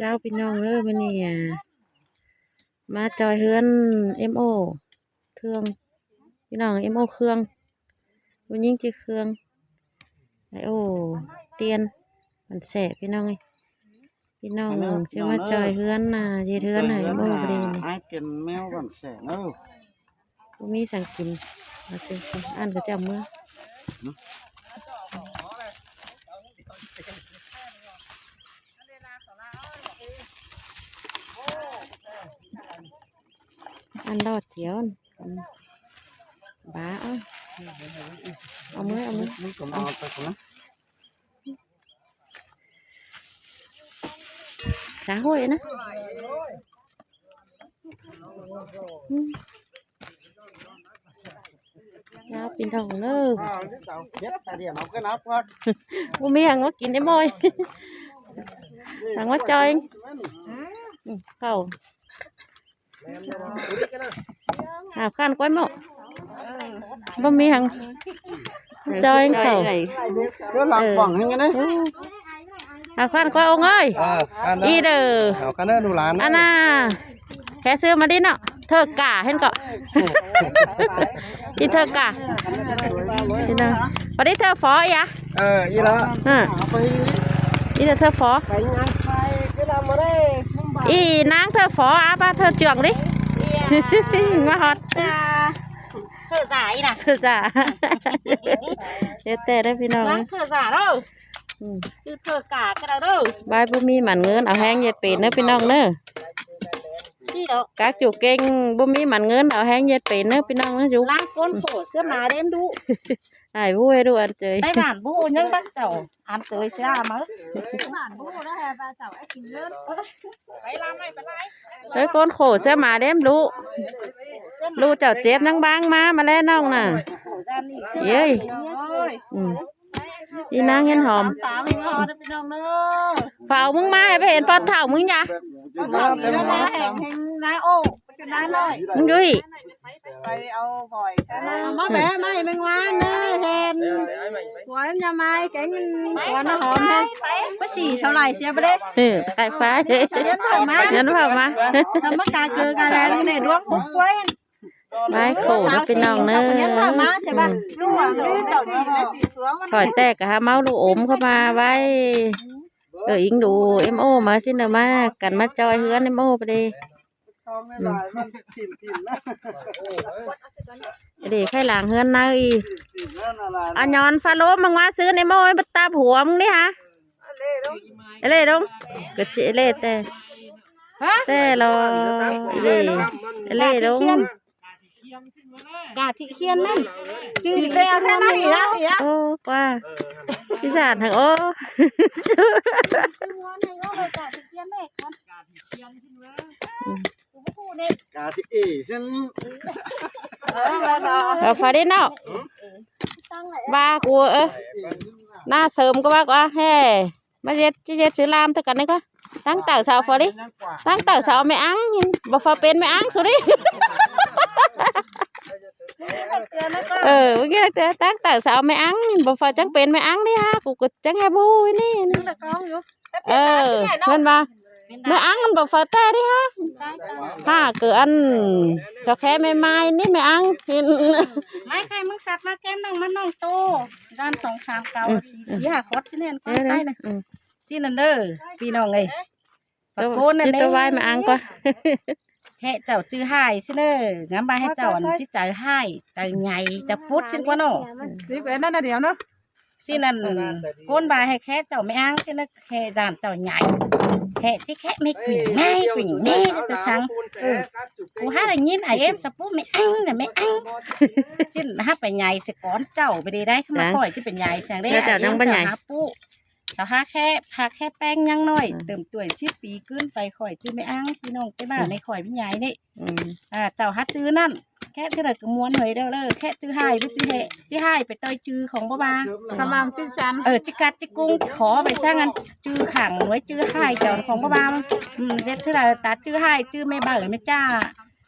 ເຈົ້າພີ່ນ້ອງເອີຍ ມື້ນີ້ ອ່າ ມາຈອຍເຮືອນເອັມໂອເຄື່ອງ ພີ່ນ້ອງ ເອັມໂອເຄື່ອງ ຜູ້ຍິງຊື່ເຄື່ອງ ໄອໂອຕຽນ ບ້ານແຊກ ພີ່ນ້ອງເອີຍ ພີ່ນ້ອງ ມາເດີ ຊິມາຈອຍເຮືອນນະ ເຮັດເຮືອນໃຫ້ເອັມໂອ ເຮັດເຮືອນໃຫ້ ພໍດີນີ້ ອ້າຍຕຽນແມວບ້ານແຊກເດີ. ບໍ່ມີສັງກິນ ເອົາເອົາ ອັນກໍຈະເມືອ ອັນດອດຈຽວ ອັນ ບ້າ ເອົາ ເອົາເມືອ ເອົາເມືອ ສາໂຫຍນະ ອືມ ເຈົ້າພີ່ນ້ອງເດີ ບໍ່ມີຫຍັງມາກິນໄດ້ໝົດ ຫາງມາຈອຍ ອືມ ເຂົ້າ ຫາຂ້ານກ້ອຍເໝາະ ບໍ່ມີຫຍັງ ຈອຍເຂົ້າ ເອີ ເອີ ຫາຂ້ານກ້ອຍອົງເອີຍ ເອີ ອັນເດີ ເອົາຄັນເດີ ລູກຫຼານ ອັນນ່າ ແຄ່ຊື້ມາດິເນາະ ເທີກາເຫັນເກາະ ອີເທີກາ ອີເທີ ພໍດີເທີຟໍອີຫຍັງ ເອີ ອີລະ ເອີ ອີເທີ ເທີຟໍ ອີນາງເທີຟໍ ອາ ບາເທີເຈືອງດິ ມາຮອດ ເທີສາຍນະ ເທີສາຍ ແຕ່ແຕ່ເດີພີ່ນ້ອງ ນາງເທີສາເດີ ອືມ ຊື່ເທີກາກໍໄດ້ເດີ ບາຍບໍ່ມີໝັ້ນເງິນ ເອົາແຮງເຮັດເປັນເດີພີ່ນ້ອງເດີ ນີ້ດອກ ກາກຈຸເກັ່ງ ບໍ່ມີໝັ້ນເງິນ ເອົາແຮງເຮັດເປັນເດີພີ່ນ້ອງເດີ ຢູ່ລ້າງກົ້ນໂຂເສືອໝາເດ້ມດຸ ອ້າຍ ຮູ້ໃຫ້ດູອັນເຈີຍ ໄດ້ບ້ານບໍ່ຮູ້ຫຍັງບ້ານເຈົ້າ ອັນເຈີຍຊິລາມາ ບ້ານບໍ່ຮູ້ແລ້ວແຮບ້ານເຈົ້າໄອ້ກິນເງິນ ໄປລາໄມ້ໄປລາຍ ເອີ ກົ້ນໂຂເສືອໝາເດ້ມດຸ ລູກເຈົ້າເຈັບນາງບາງມາ ມາແລ້ວນ້ອງນະ ເອີຍ ອືມ ອີນາງເຫັນຫອມ ຝາກເອົາມຶງມາໃຫ້ໄປເຫັນປອນເຖົ້າມຶງຢາ ປອນເຖົ້າມີແລ້ວນາແຮງ ແຮງນາໂອ້ ເປັນນານ້ອຍ ມຶງຢູ່ພີ້ ໄປເອົາບ່ອຍຊະນະ ເອົາມາແບະ ມາໃຫ້ແມງວານເດີ ແຮນ ຫົວມັນຢາມາຍ ແກງມັນ ຫົວນາຫອມແຮງ ມາສີ່ເທົ່າໃດເສຍບໍ່ໄດ້ ເອີ ຂາຍໄປ ເງິນເພີ່ມມາ ເງິນເພີ່ມມາ ທຳມະກາເກີກະແລນນີ້ດວງຫົກກວ່າ ໄມ້ໂຂເດີພີ່ນ້ອງເດີ ອືມ ຂ້ອຍແຕກກະຫາເມົາລູກອົມເຂົ້າມາໄວ້ ເອີ ອີງດູ ເອັມໂອ ມາຊິເດີ ມາກັນມາຈອຍເຮືອນເອັມໂອ ພໍດີ ອືມ ເດ້ ໄຂ່ລາງເຮືອນນາອີກ ອາຍອນຟາໂລມ ມຶງມາຊື້ເອັມໂອ ໄປຕາບຫົວມຶງນີ້ຫາ ເອເລ່ລົງ ກະຊິເອເລ່ແຕ່ ແຕ່ລໍ ເອເລ່ ເອເລ່ລົງ ກາທິຂຽນນັ້ນ ຈື່ດີ ໂອ້ ກວ່າ ພິສານທັງ ໂອ້ ກາທິຂຽນແມ່ກອນ ອືມ ກາທິເອຊັ້ນ ເອີ ເອີ ພໍດີເນາະ ວ່າກູ ເອີ ໜ້າເສີມກໍວ່າ ກວ່າແຮ ມາເຮັດ ຊິເຮັດຊື່ລາມເທົ່າກັນນີ້ກະ ຕັ້ງເຕົາສາວພໍດີ ຕັ້ງເຕົາສາວແມ່ອັງ ບໍ່ຟ້າວເປັນແມ່ອັງສຸດີ ເອີ ເມື່ອກີ້ເຕືອ ຕັ້ງເຕົາສາວແມ່ອັງ ບໍ່ຟ້າວຈັ່ງເປັນແມ່ອັງນີ້ຫາ ກູກໍຈັ່ງແຮບຮູ້ນີ້ ເອີ ເພິ່ນວ່າ ແມ່ອັງມັນບໍ່ຟ້າວແຕ່ເດ້ຫາ ຫາຄືອັນ ເຈົ້າແຄແມ່ໝ້າຍນີ້ແມ່ອັງ ໄມ້ໄຂ່ມຶງສັດມາແກ້ມນ້ອງມັນນ້ອງໂຕ ດ້ານສອງສາມເກົາ ອືມ ສີ່ຫ້າຄອດຊິແລ່ນກ້ອງໃຕ້ນະ ອືມ ຊີ້ນັ້ນເດີ ພີ່ນ້ອງເອີຍ ປະໂກນນັ້ນເດ້ ວາຍມາອັງກວ່າ ແຄເຈົ້າຈື່ຮ້າຍຊິເດີ ງາມບາຍໃຫ້ເຈົ້າອັນຊິໃຈຮ້າຍ ໃຈໃຫຍ່ ຈະປຸດຊິກວ່າເນາະ ຊິເປັນນັ້ນດຽວເນາະ ຊິນັ້ນ ໂກນບາຍໃຫ້ແຄເຈົ້າແມ່ອັງຊິເດີ ແຄຢ້ານເຈົ້າໃຫຍ່ ແຄຊິແຄແມ່ກຸຍແມ່ກຸຍແມ່ຕະສັງ ເອີ ກູຫາໄດ້ຍິນອາເອັມສະປຸແມ່ອັງນະແມ່ອັງ ຊິນຫາໄປໃຫຍ່ສະກ່ອນເຈົ້າໄປເດ້ໄດ໋ ມາຂ້ອຍຊິໄປໃຫຍ່ສັງເດ້ ອາເອັມເຈົ້າຫາປຸ ເຈົ້າຫາແຄ່ ຫາແຄ່ແປ້ງຍັງນ້ອຍ ອືມ ເຕີມຕົວສິບປີຂຶ້ນໄປ ຂ້ອຍຈື່ແມ່ອັງ ພີ່ນ້ອງແຕ່ບ້ານໃນຂ້ອຍມີໃຫຍ່ນີ້ ອືມ ອ່າ ເຈົ້າຫາຈື່ນັ້ນ ແຄ່ເທື່ອໃດກໍມ່ວນເຮີຍເດີ ແຄ່ຈື່ຮ້າຍຫຼືຈື່ແຮ ຈື່ຮ້າຍໄປຕໍ່ຈື່ຂອງບໍ່ວ່າ ຄຳວ່າຊີ້ຈັນ ເອີ ຈິກັດຈິກຸງ ຂໍໄປຊ່າງອັນຈື່ຂັງໜ່ວຍຈື່ຮ້າຍເຈົ້າຂອງບໍ່ວ່າ ອືມ ເຮັດເທື່ອໃດຕາຈື່ຮ້າຍຈື່ແມ່ເບີແມ່ຈ້າ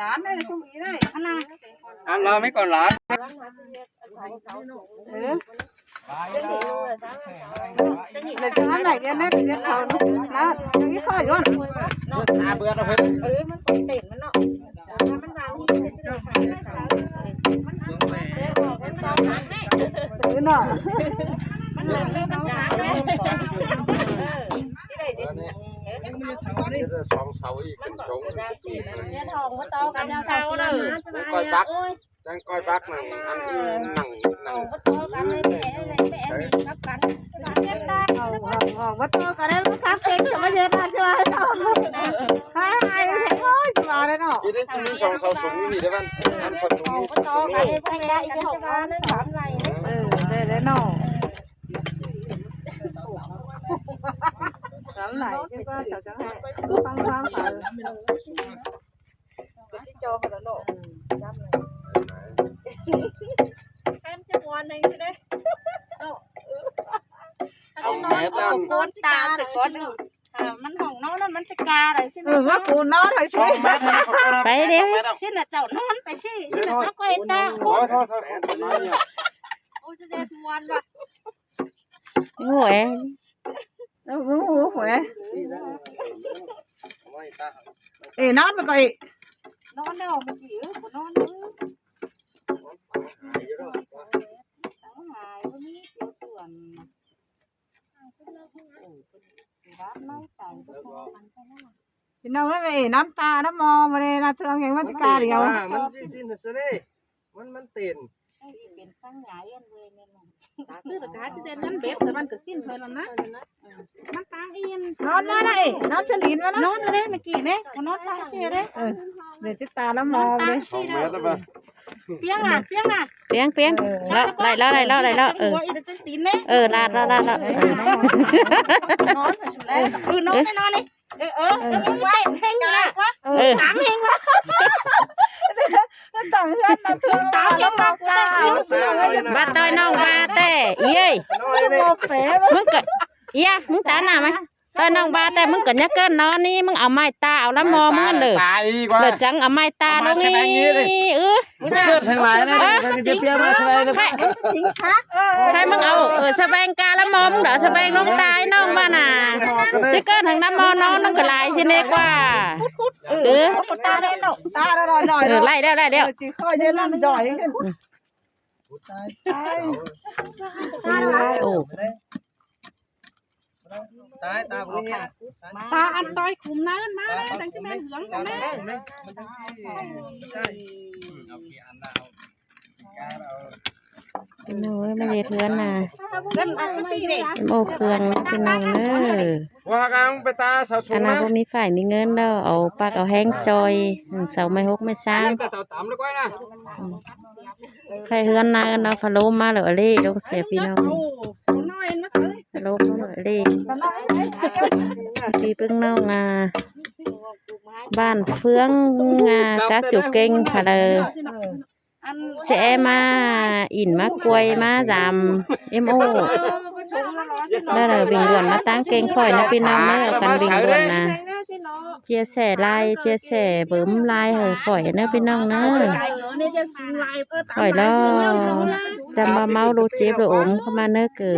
ຕານໄດ້ຊຸມນີ້ໄດ້ ອັນນ່າ ອັນລາວໄວ້ກ່ອນຫຼານ ເອີ ເລີຍຈະມາໄດ້ຮຽນໄດ້ຮຽນເຂົານະ ມີຂໍ້ຢູ່ ເນາະ ຫາເບືອດເອົາເຮີ້ຍ ເອີ ມັນເຕັ້ນມັນເນາະ ເອີເນາະ ມັນເລີ່ມຈາກ ເອີ ຊິໄດ້ຈິ ສອງເສົາອີກເປັນສອງ ຮຽນຫ້ອງບໍ່ຕໍ່ກັນແລ້ວ ເສົາເດີ ຂ້ອຍບັກ ຈັ່ງຂ້ອຍບັກໜັງ ອັນອີ່ໜັງ ໜັງ ບໍ່ຕໍ່ກັນເລີຍ ແມ່ ແມ່ອັນນີ້ກັບກັນ ເຮັດໄດ້ ເອົາ ເອົາ ເອົາ ບໍ່ຕໍ່ກັນແລ້ວ ມັນຄັກເອງ ຈະມາເຮັດນະ ຊ່ວຍ ໃຫ້ ໃຫ້ ໂອ້ຍ ຊິວ່າແລ້ວເນາະ ອີ່ນີ້ມີສອງເສົາສູງນີ້ເດ້ ມັນ ອັນເສົາສູງນີ້ ບໍ່ຕໍ່ກັນເລີຍ ແມ່ນ ເອີ ໄດ້ແລ້ວເນາະ ສາມຫຼາຍ ເຈົ້າກໍເຈົ້າຈະໃຫ້ ຟັງຄວາມ ກໍຊິຈອງຫັ້ນລະເນາະ ອືມ ຈຳເລີຍ ໃຫ້ມັນຈະມ່ວນແຮງຊິເດ້ ເນາະ ເອົາແມ່ນ ເອົາໂກນຕາຊະກ່ອນ ຖ້າມັນຫ້ອງນອນນັ້ນມັນຈະກາໄດ້ຊິ ເອີ ວ່າກູນອນໄດ້ຊິ ໄປເດ້ ຊິນະເຈົ້ານອນໄປຊິ ຊິນະເຈົ້າກ້ອຍຕາ ໂອ້ຍ ໂອ້ຍ ໂອ້ຍ ໂອ້ຍ ຈະແດດມ່ວນວ່າ ໂອ້ຍ ໂອ້ໂຫ ເອີ ນອນໄປກ່ອນ ນອນແລ້ວເມື່ອກີ້ ເອີ ບໍ່ນອນເດີ ເອົາຫາຍ ບໍ່ມີ ດຽວຕວນ ເອີ ຮັບນ້ອຍໃຈ ບໍ່ພໍກັນ ພີ່ນ້ອງເອີຍ ນອນຕານຳໝໍບໍ່ໄດ້ລະ ເທື່ອຫຍັງມັນຊິກາດຽວ ມັນຊິຊິນຊະເດ້ ມັນ ມັນເຕັ້ນ ເປັນສັງຫຍາເອີນເວີຍແມ່ນບໍ່ ຊື້ລະກາຊິເດັດນັ້ນເບັດ ແຕ່ມັນກໍສິ້ນເພິ່ນນັ້ນນະ ມັນຕາງອີ່ນ ນອນມາໄດ້ ນອນສະໜິມມານະ ນອນເດ້ ເມື່ອກີ້ເດ້ ກໍນອນຕາເສຍເດ້ ເອີ ເດີຍຊິຕາລະໝໍເດ້ ສອງແມັດລະບໍ່ ປຽງນະ ປຽງນະ ປຽງ ປຽງ ເອີ ໄດ້ແລ້ວ ໄດ້ແລ້ວ ໄດ້ແລ້ວ ເອີ ເອີ ລາດ ລາດ ລາດ ລາດ ເອີ ນອນ ເອີ ນອນ ນອນນີ້ ເອີ ເອີ ເອີ ເອີ ເອີ ເອີ ເອີ ຕາມເຮງວ່າ ເອີ ຕາມເຮງວ່າ ຕາມເຮືອນນະ ຕາມເຮງວ່າ ບໍ່ຕ້ອຍນ້ອງວ່າແຕ່ ອີເອີຍ ບໍ່ແປ ມຶງກໍ ເອີຍ ມຶງຕາໜ້າມາ ຕ້ອຍນ້ອງວ່າແຕ່ ມຶງກໍຢ່າເກີນນອນນີ້ ມຶງເອົາໄມ້ຕາ ເອົາລະໝໍມຶງຫັ້ນເດີ ຕາອີກວ່າ ແລ້ວຈັ່ງເອົາໄມ້ຕາລົງ ເອົາໄມ້ສະແບງນີ້ເດີ ເອີ ເກີດທັງຫຼາຍນະ ເອີ ຈະປ່ຽນມາສະແບງ ໃຫ້ມຶງເອົາ ເອີ ສະແບງກາລະໝໍມຶງດອກ ສະແບງລົງຕາໃຫ້ນ້ອງວ່ານະ ຈະເກີດທັງນ້ຳໝໍນອນ ມັນກໍຫຼາຍຊິເນກວ່າ ເອີ ຕາໄດ້ແລ້ວ ຕາໄດ້ແລ້ວ ເອີ ໄດ້ແລ້ວ ໄດ້ແລ້ວ ຊິຄ່ອຍເດີນນ້ຳຈ່ອຍ ຕາຍ ຕາຍ ໂອ້ ຕາຍ ຕາບໍ່ເຫັນ ຕາອັນຕອຍຂຸມນັ້ນມາແລ້ວ ຈັ່ງຊິແມ່ນເຫຼືອງກັນແນ່ ເອົາເປຍອັນນະ ເອົາ ພີ່ນ້ອງເອີຍ ມາເຮັດເຮືອນນະ ເຮືອນອັນນີ້ເດ້ ເອັມໂອເຄື່ອງເນາະ ພີ່ນ້ອງເອີຍ ວ່າການໄປຕາເສົາສູງ ອັນນັ້ນນະ ບໍ່ມີຝ້າຍມີເງິນດອກ ເອົາປາກເອົາແຮງຈ່ອຍ ເສົາໄມ້ຫົກໄມ້ສາມ ແຕ່ເສົາຕຳລະກ້ອຍນະ ອືມ ໃຫ້ເຮືອນນາເນາະ ພະໂລມມາແລ້ວ ອະເລ ລົງເສຍພີ່ນ້ອງ ພະໂລມມາແລ້ວ ອະເລ ພີ່ເພິ່ງນ້ອງ ອ່າ ບ້ານເຟືອງ ອ່າ ກາກຈຸເກັງ ພະເລີ ແຊມາອິນມາກວຍມາຢາມ ເອັມໂອ ແລ້ວເດີ ວິງວອນມາຕາງເກັງຂ້ອຍນະພີ່ນ້ອງເດີ ເອົາກັນວິງວອນນະ ເຈຍແຊຫຼາຍ ເຈຍແຊເບິ່ມຫຼາຍໃຫ້ຂ້ອຍເດີພີ່ນ້ອງເດີ ຂ້ອຍລໍຈຳວ່າເມົາໂລເຈັບໂລອົມເຂົ້າມາເດີ ເກີ ອ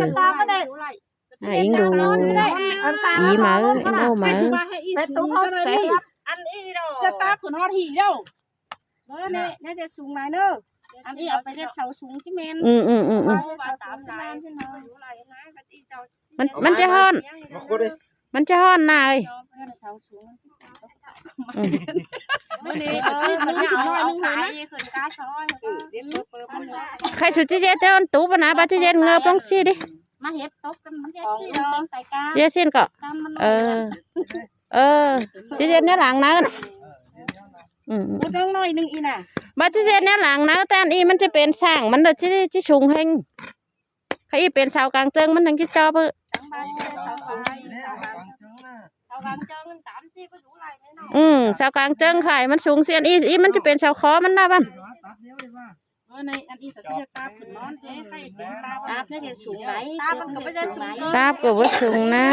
າ ອິງດູ ອີມາເອີ ເອັມໂອມາເອີ ອັນນີ້ດອກ ຈະຕາກຂຶ້ນຮອດຫີເດີ ເອີ ແນ່ ແນ່ຈະສູງຫຼາຍເດີ ອັນນີ້ເອົາໄປເຮັດເສົາສູງຊິແມ່ນ ອືມໆໆໆ ມັນ ມັນຈະຮ້ອນ ມາຂຸດເດ້ ມັນຈະຮ້ອນນາເອີຍ ເອີ ເອີ ມັນຈະຮ້ອນນາເອີຍ ອືມ ມື້ນີ້ກໍຈື່ໜ້ອຍໜຶ່ງຫັ້ນນະ ໃຄສຸຈິເຈເຕີນຕູບນະ ບາດຈິເຈເຕີນເງີບລົງຊີ້ດິ ມາເຮັດຕົກກັນ ມັນຈະຊີ້ດອກ ເຈຊິນກໍ ເອີ ເອີ ຊິເຮັດແນວຫຼັງນັ້ນ ອືມ ອຸດລົງໜ້ອຍໜຶ່ງອີ່ນະ ບັດຊິເຮັດແນວຫຼັງນະ ແຕ່ອັນອີ່ມັນຈະເປັນຊ່າງ ມັນດອກຊິ ຊິສູງແຮງ ຄັນອີ່ເປັນເສົາກາງເຈິງ ມັນຈັ່ງຊິເຈາະເບິ່ງ ອືມ ເສົາກາງເຈິງໄຜມັນສູງຊິ ອັນອີ່ ອີ່ມັນຈະເປັນເສົາຄໍມັນນະບັດ ເອີ ໃນອັນນີ້ເຂົາຈະເຮັດຕາບຂຶ້ນນອນເອ ໃຫ້ເປັນຕາບ ຕາບນີ້ຈະສູງຫຼາຍ ຕາບມັນກໍບໍ່ໄດ້ສູງເກີນ ຕາບກໍບໍ່ສູງນະ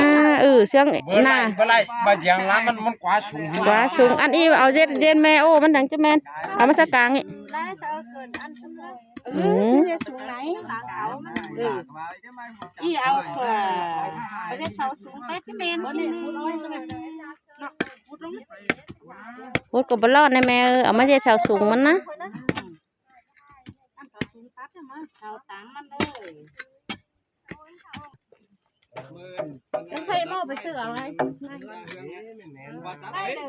ເອີ ເຊື່ອງ ເບິ່ງໄລ່ ນະ ເບິ່ງໄລ່ ບາດຢາງລາມັນ ມັນກວ່າສູງ ກວ່າສູງ ອັນນີ້ເອົາເຢັນ ເຢັນແມ່ ໂອ້ ມັນຈັ່ງຈະແມ່ນ ເອົາມາໃສ່ກາງນີ້ ໄດ້ ຈະເອົາເກີນອັນຊັ້ນລະ ອືມ ເອີ ມັນຈະສູງຫຼາຍ ເອີ ອີ່ເອົາ ເອີ ໄປເຮັດເສົາສູງໄປ ຈະແມ່ນ ເນາະ ຂຸດລົງ ຂຸດກໍບໍ່ລອດນະແມ່ເອີຍ ເອົາມາເຮັດເສົາສູງມັນນະ ອັນເສົາສູງຕັດມາ ເສົາຕາມມັນເລີຍ ໃຫ້ໝໍໄປຊື້ເອົາໃຫ້ ໄດ້ເດີ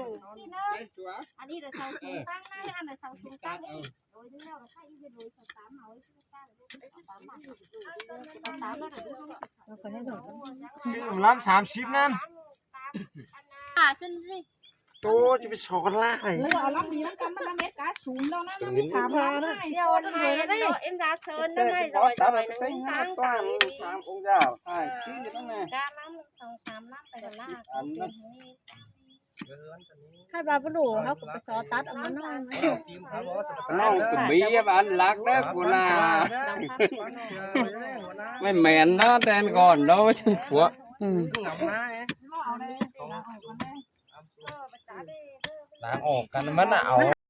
ອັນນີ້ເດີເສົາສູງຕັ້ງໃນ ອັນເສົາສູງຕັ້ງນີ້ ໂດຍເດີ ແລ້ວໃຫ້ອີເດີໂດຍເສົາຕາມເອົາ ຊື້ລຳສາມສິບນັ້ນ ອ່າ ຊັ້ນນີ້ ໂຕຈະໄປສອນລາຍ ເອີ ເອົາລຳນີ້ນຳກັນ ມັນລຳເມັດກາສູງແລ້ວນະ ມັນມີສາມລຳນະ ດຽວໄມ້ເນາະ ເອັນດາເຊີນນະ ໄມ້ລອຍໆ ໜຶ່ງຕັ້ງຕາມອົງຍາ ໃຫ້ຊີ້ຢູ່ນັ້ນນະ ກາລຳສອງສາມລຳໄປລາກ ອັນນັ້ນ ຄັນວ່າບໍ່ຮູ້ເຮົາກໍໄປຊໍຕັດເອົາມາໜ້ອຍ ເຮົາກໍມີອັນຫຼັກເດີຫົວໜ້າ ແມ່ນເນາະ ແຕ່ກ່ອນເນາະ ພວກ ອືມ ລ້າງອອກກັນ ມັນເອົາ